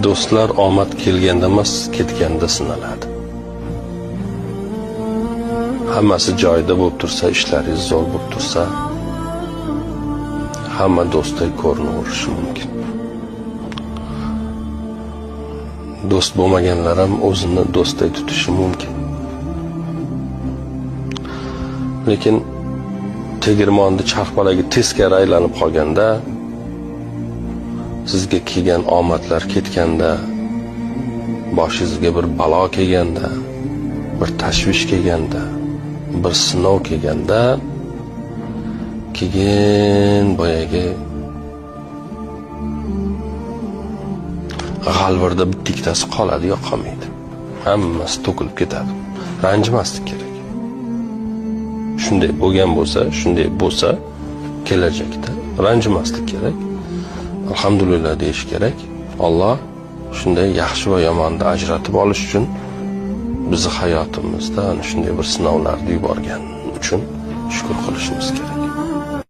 Do'stlar omad kelganda emas, ketganda sinaladi. Hammasi joyida bo'lib tursa, ishlaringiz zo'r bo'lib tursa, hamma do'stday ko'rinaverishi mumkin. Do'st bo'lmaganlar ham o'zini do'stday tutishi mumkin. Lekin tegirmonni charxpalagi teskari aylanib qolganda, sizga kelgan omadlar ketganda, boshingizga bir balo kelganda, bir tashvish kelganda, bir sinov kelganda, keyin boyagi g'alvirda bitta ikkitasi qoladi yo qolmaydi. Hammasi to'kilib ketadi. Ranjimaslik kerak. Shunday bo'lgan bo'lsa, shunday bo'lsa kelajakda ranjimaslik kerak. Alhamdulillah deyish kerak. Alloh shunday yaxshi va yomonni ajratib olish uchun bizni hayotimizda ana shunday bir sinovlarni yuborgan uchun shukr qilishimiz kerak.